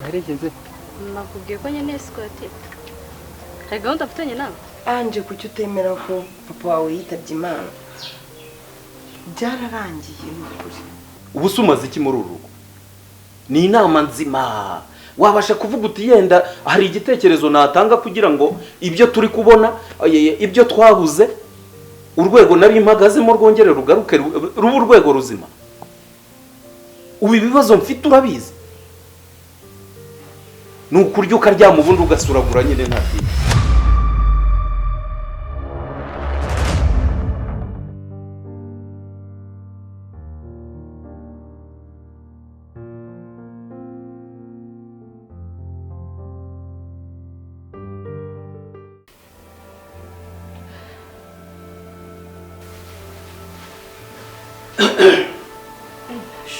Waherekeze? Nakubwiye ko nyine escort. Hari gahunda mfitanye nawe. Anje, kuki utemera ko papa wawe yitabye Imana? Byararangiye, ni ukuri. Ubu se umaze iki muri uru rugo? Ni inama nzima wabasha kuvuga uti yenda hari igitekerezo natanga kugira ngo ibyo turi kubona, ibyo twabuze, urwego nari mpagazemo rwongere rugaruke, rube urwego ruzima. Ubu ibibazo mfite urabizi, ni ukurya ukaryama, ubundi ugasuragura nyine, nta kindi.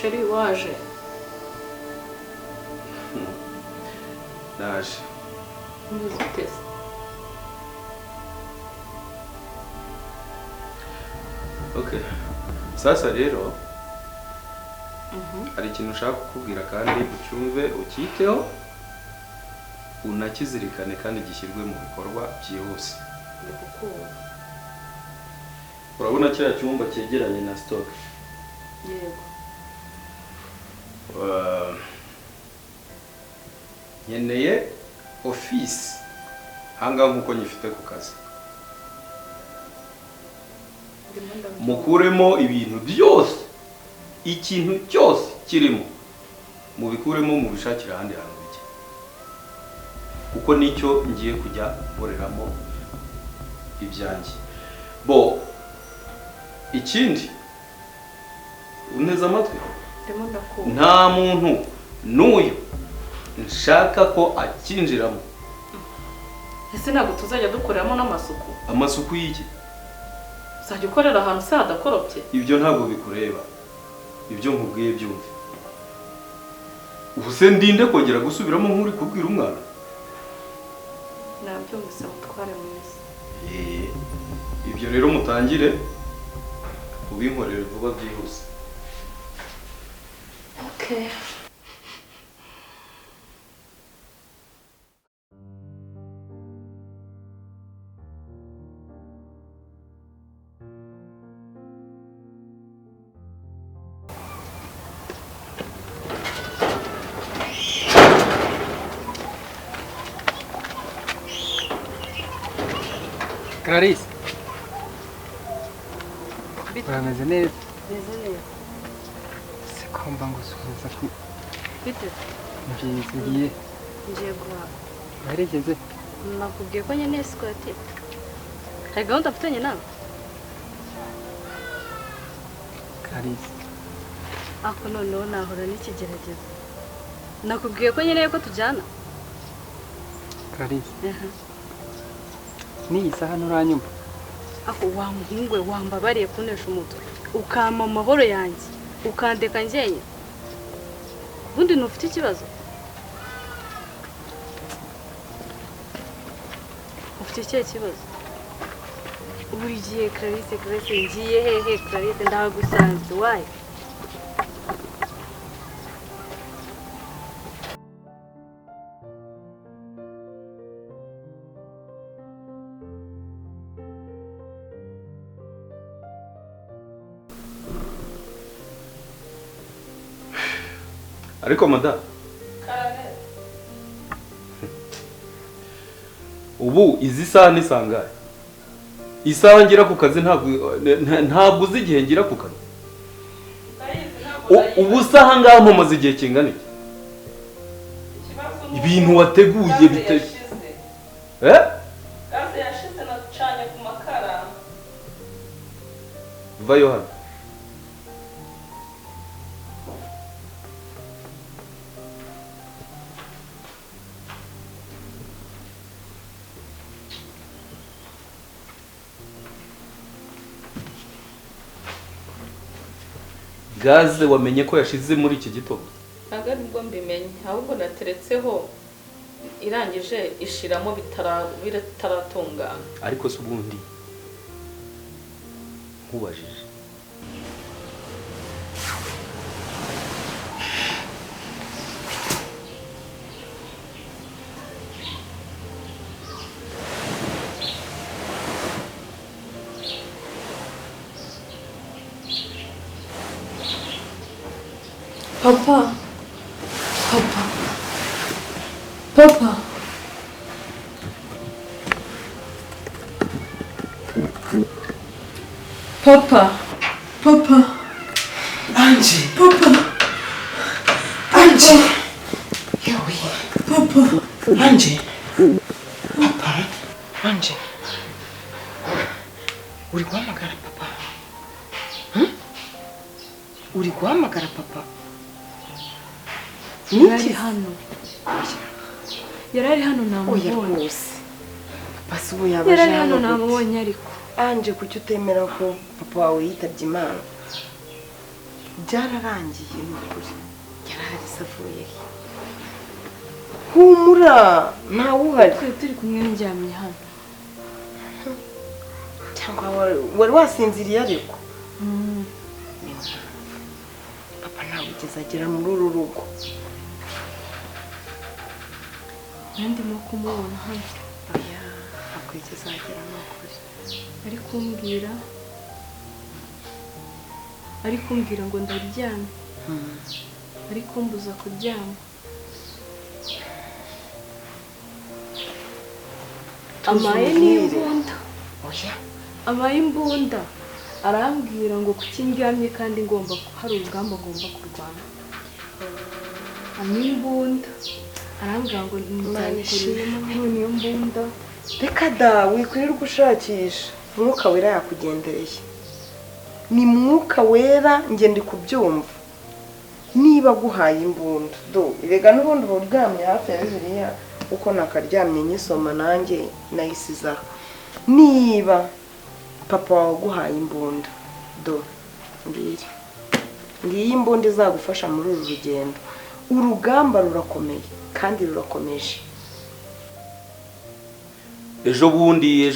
Chéri, waje? Naje. Umeze ute se? Okay, sasa rero hari ikintu ushaka kukubwira kandi ucyumve, ucyiteho, unakizirikane kandi gishyirwe mu bikorwa byihuse. Ndi kukumva. Urabona kiriya cyumba cyegeranye na stock? Yego. Nkeneye office ahangaha nk'uko nyifite ku kazi. Ndimo ndabyumva. Mukuremo ibintu byose, ikintu cyose kirimo mubikuremo, mubishakire ahandi hantu bijya, kuko nicyo ngiye kujya nkoreramo ibyanjye. Bo ikindi, unteze amatwi? Ndimo ndakumva. Nta muntu n'uyu nshaka ko akinjiramo. Ese ntabwo tuzajya dukoreramo n'amasuku? Amasuku y'iki? Uzajya ukorera ahantu se hadakoropye? Ibyo ntabwo bikureba, ibyo nkubwiye byumve. Ubu se ndinde kongera gusubiramo nk'uri kubwira umwana? Nabyumvise, mutware mwiza. Ibyo rero mutangire ubinkorere vuba byihuse. Okay. Clarisse. Bite? Urameze neza? Meze neza. Sikomba ngusuhuza ku Bite? Ni byiza, ngiye. Ngiye guhaha. Waherekeze? Nakubwiye ko nyine escort. Hari gahunda mfitanye nawe. Clarisse. Ako noneho nahora n'ikigeragezo. Nakubwiye ko nkeneye ko tujyana. Clarisse. N'iyi saha nturanyumva? Ako wa muhungu we, wambabariye kunesha umutwe, ukampa amahoro yanjye, ukandeka njyenyine. Ubundi ntufite ikibazo? Ufite ikihe kibazo? Buri gihe Clarisse, Clarisse, ngiye hehe Clarisse? Ndahagusanze, wayi? Ariko madamu, ubu izi saha ni sangahe? Isaha ngira ku kazi, ntabwo uzi igihe ngira ku kazi. Ubu saha ngaha mpamaze igihe kingana iki? Ibintu wateguye bite? Eh? Gaze yashize, nacanye ku makara. Vayo hano. Gaze wamenye ko yashize muri iki gitondo? Ntabwo aribwo mbimenye, ahubwo nateretseho irangije ishiramo bitaratungana. Ariko se ubundi nkubajije, Papa, papa, papa. Papa, papa. Angie. Papa. Angie. Yewe. Papa. Angie. Papa. Angie. Uri guhamagara papa? Uri guhamagara papa? Yarari hano. Yarari hano namubonye. Oya rwose. Papa si ubu yabaje Yarari hano namubonye ariko. Angie, kuki utemera ko papa wawe yitabye Imana? Byararangiye ni ukuri. Yarahari avuye he? Humura, ntawe uhari. Twari turi kumwe ndyamye hano. Cyangwa wari wasinziriye ariko. Papa ntawe ugeze agera muri uru rugo. Ndimo kumubona hano. Oya, ntabwo yigeze agera ni ukuri. Ari kumbwira ngo ndaryamye. Ari kumbuza kuryama. Amaye n'imbunda. Oya. Amaye imbunda. Arambwira ngo kuki ndyamye kandi ngomba hari urugamba ngomba kurwana. Amaye imbunda. Arambwira ngo nzayikoreramo niyo mbunda. Reka da wikwirirwa ushakisha. Mwuka wera yakugendereye. Ni mwuka wera nge ndi kubyumva. Niba guhaye imbunda do erega n'ubundi uryamye hafi ya Bibiliya uko nakaryamye nyisoma nanjye nayisizaho. Niba papa wawe aguhaye imbunda do ngiyi ngiyi imbunda izagufasha muri uru rugendo. Urugamba rurakomeye kandi rurakomeje. Ejo bundi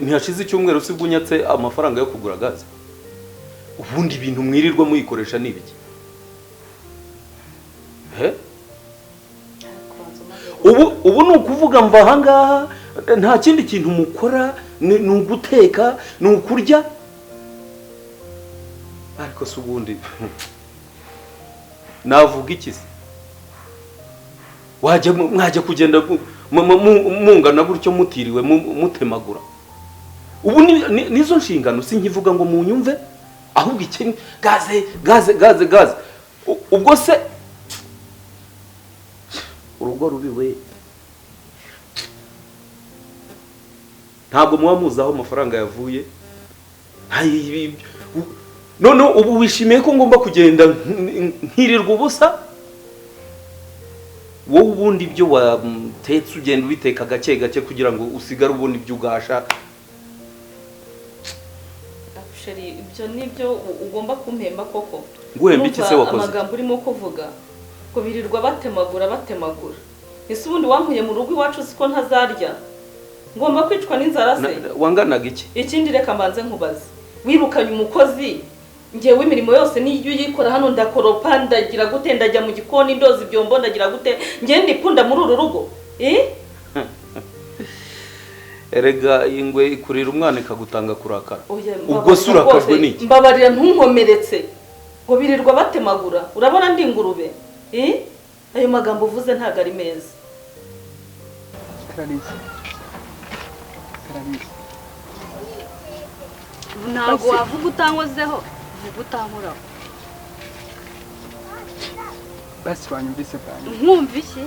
ntihashize icyumweru sibwo unyatse amafaranga yo kugura gaze. Ubundi ibintu mwirirwa muyikoresha ni ibiki? He? Ubu ni ukuvuga mva ahangaha nta kindi kintu mukora, ni uguteka, ni ukurya. Ariko se ubundi navuga iki se? Wajya mwajya kugenda mungana gutyo mutiriwe mutemagura. Ubu nizo nshingano sinkivuga ngo munyumve, ahubwo iki gaze gaze gaze gaze. Ubwo se urugo rubiwe ntabwo muba muzi aho amafaranga yavuye. None ubu wishimiye ko ngomba kugenda nkirirwa ubusa? Wowe ubundi ibyo watetse ugenda ubiteka gake gake kugira ngo usigare ubona ibyo ugasha. Sheri, ibyo nibyo ugomba kumpemba koko. Nguhemba iki se wakoze? Amagambo urimo kuvuga ngo birirwa batemagura. Ese ubundi wankuye mu rugo iwacu siko ntazarya? Ngomba kwicwa n'inzara se? Wanganaga iki? Ikindi reka mbanze nkubaze. Wirukanye umukozi, ngewe imirimo yose niyo uyikora hano, ndakoropa, ndagira gute, ndajya mu gikoni ndoza ibyombo, ndagira gute, nge ndikunda muri uru rugo. Erega ingwe ikurira umwana ikagutanga kurakara. Ubwo se urakajwe n'iki? Mbabarira ntunkomeretse. Ngo birirwa batemagura. Urabona ndi ingurube? Ayo magambo uvuze ntago ari meza. Clarisse. Clarisse. Ntabwo wavuga utankozeho, vuga utankoraho. Basi wanyumvise bwanjye. Nkumva iki?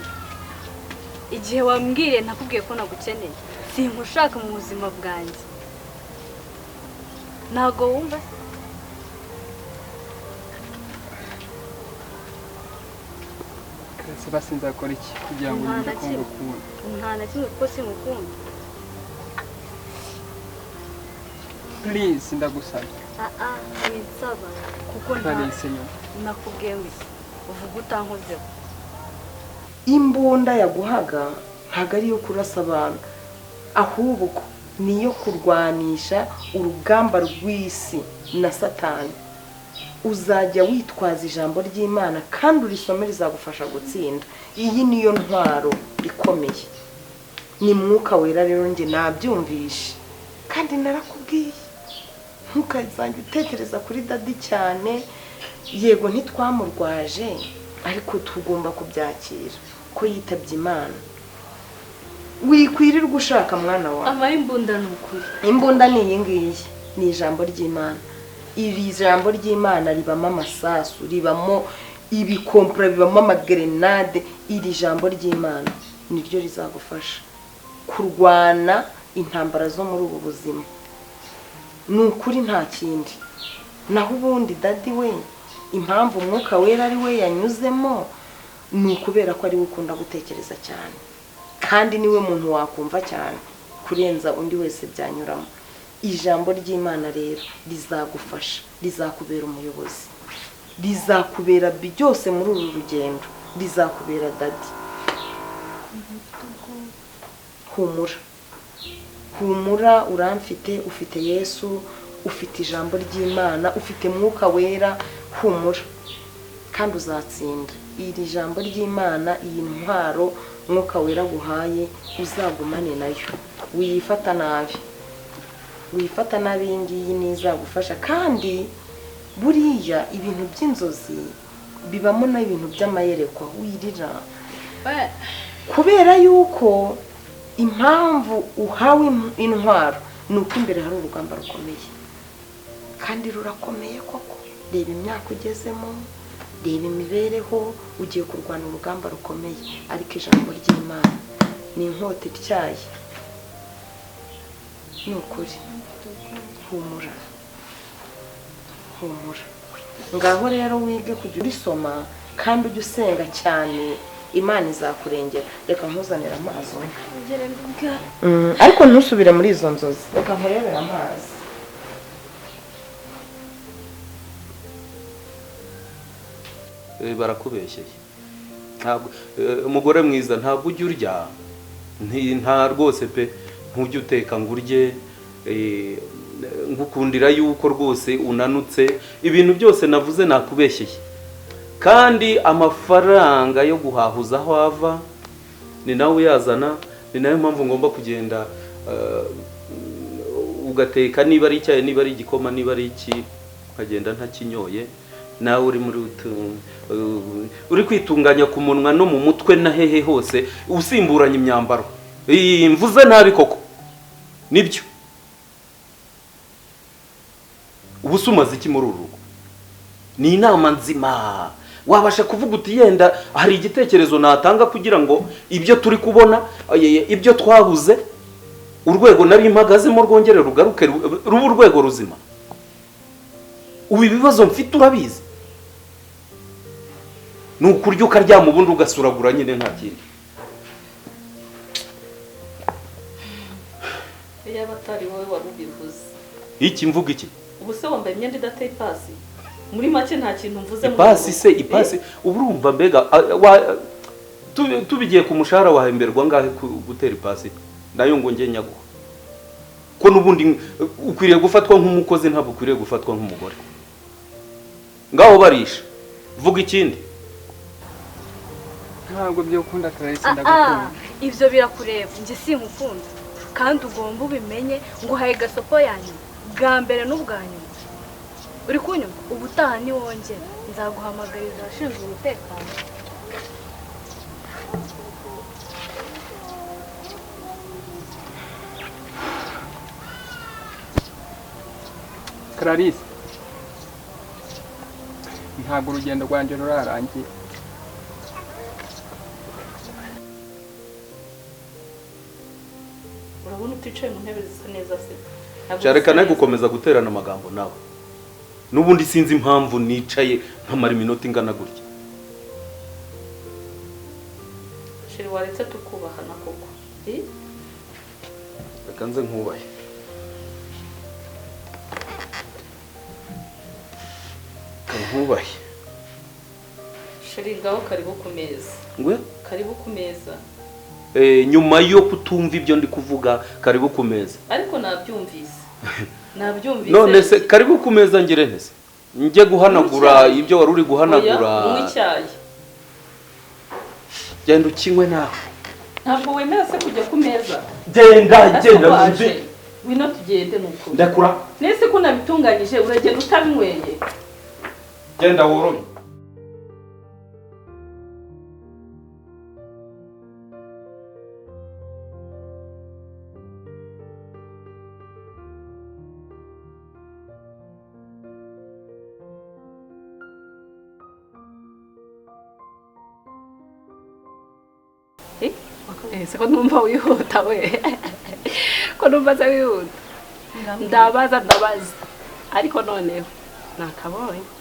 Igihe wambwiriye nakubwiye ko nagukeneye. Sinkushaka mu buzima bwanjye. Ntabwo wumva se? Clarisse, basi nzakora iki kugira ngo yumve ko ngukunda? Nta na kimwe kuko sinkukunda. Please, ndagusabye. Winsaba kuko Clarisse nyuma. Nakubwiye ngo iki? Uvuga utankozeho. Imbunda yaguhaga ntabwo ari iyo kurasa abantu, ahubwo ni iyo kurwanisha urugamba rw'isi na Satani. Uzajya witwaza ijambo ry'Imana kandi urisome rizagufasha gutsinda. Iyi niyo ntwaro ikomeye. Ni mwuka wera rero nge nabyumvishe kandi narakubwiye ntukazajya utekereza kuri dadi cyane. Yego ntitwamurwaje ariko tugomba kubyakira ko yitabye Imana. Wikwirirwa ushaka mwana wawe. Ama imbunda ni ukuri. Imbunda ni iyi ngiyi, ni ijambo ry'Imana. Iri jambo ry'Imana ribamo amasasu, ribamo ibikompura, bibamo amagrenade. Iri jambo ry'Imana niryo rizagufasha kurwana intambara zo muri ubu buzima. Ni ukuri nta kindi. Naho ubundi daddy we, impamvu Umwuka Wera ari we yanyuzemo ni ukubera ko ari we ukunda gutekereza cyane, kandi niwe muntu wakumva cyane kurenza undi wese byanyuramo. Ijambo ry'Imana rero rizagufasha, rizakubera umuyobozi, rizakubera byose muri uru rugendo, rizakubera daddy. Humura, humura, uramfite, ufite Yesu, ufite ijambo ry'Imana, ufite Mwuka Wera. Humura kandi uzatsinda. Iri jambo ry'Imana, iyi ntwaro Mwuka Wera guhaye, uzagumane nayo, wiyifata nabi, wifata nabi, iyi ngiyi nizagufasha. Kandi buriya ibintu by'inzozi bibamo n'ibintu by'amayerekwa, wirira kubera yuko impamvu uhawe intwaro ni uko imbere hari urugamba rukomeye, kandi rurakomeye koko. Reba imyaka ugezemo, reba imibereho, ugiye kurwana urugamba rukomeye, ariko ijambo ry'Imana ni inkota ityaye. Ni ukuri, humura, humura. Ngaho rero wige kujya urisoma kandi ujye usenga cyane, Imana izakurengera. Reka nkuzanire amazi, ariko ntusubire muri izo nzozi. Reka nkurebere amazi. Barakubeshyeye. Ntabwo umugore mwiza, ntabwo ujya urya, nta rwose pe, ntujya uteka ngo urye. Ngukundira yuko rwose unanutse, ibintu byose navuze nakubeshyeye. Kandi amafaranga yo guhahuza aho ava ni nawe uyazana, ni nayo mpamvu ngomba kugenda ugateka, niba ari icyayi, niba ari igikoma, niba ari iki, ukagenda ntakinyoye. Nawe uri muri uri kwitunganya ku munwa no mu mutwe na hehe hose, usimburanya imyambaro. Mvuze nabi koko nibyo. Ubu se umaze iki muri uru rugo? Ni inama nzima wabasha kuvuga uti yenda hari igitekerezo natanga kugira ngo ibyo turi kubona, ibyo twabuze, urwego nari mpagazemo rwongere rugaruke rube urwego ruzima. Ubu ibibazo mfite urabizi, ni ukurya ukaryama ubundi ugasuragura nyine nta kindi. Yaba atari wowe wari ubivuze. Iki mvuga iki? Ubu se wambaye imyenda idateye ipasi? Muri make nta kintu mvuze. Ipasi se, ipasi urumva mbega tubigiye ku mushahara wahemberwa ngahe gutera ipasi nayo ngo nge nyaguha? Ko nubundi ukwiriye gufatwa nk'umukozi, ntabwo ukwiriye gufatwa nk'umugore. Ngaho barisha, vuga ikindi. Ntabwo byo ukunda Clarisse, ndagukunda. Ibyo birakureba, njye sinkukunda, kandi ugomba ubimenye ngo uhaye gasopo yanyu bwa mbere n'ubwa nyuma. Uri kunyumva? Ubutaha niwongera nzaguhamagariza abashinzwe umutekano. Clarisse, ntabwo urugendo rwanjye rurarangiye. Urabona uticaye mu ntebe zisa neza se? Cyareka nawe gukomeza guterana amagambo nawe. Nubundi sinzi impamvu nicaye nkamara iminota ingana gutya. Sheri, waretse tukubahana koko? Reka nze nkubahe. Nkubahe. Sheri, ngaho karibu ku meza. Ngwe? Karibu ku meza. Nyuma yo kutumva ibyo ndi kuvuga, karibu ku meza. Ariko nabyumvise. Nabyumvise. None se karibu ku meza ngire ntese? Njye guhanagura ibyo wari uri guhanagura. Oya, icyayi. Genda ukinywe nawe. Ntabwo wemera se kujya ku meza? Genda, genda. Wino tugende nuko. Ndakura. Nese ko nabitunganyije uragenda utabinyweye. Genda worome. Ese ko numva wihuta we, ko numva se wihuta, ndabaza ndabaza, ariko noneho nakabonye.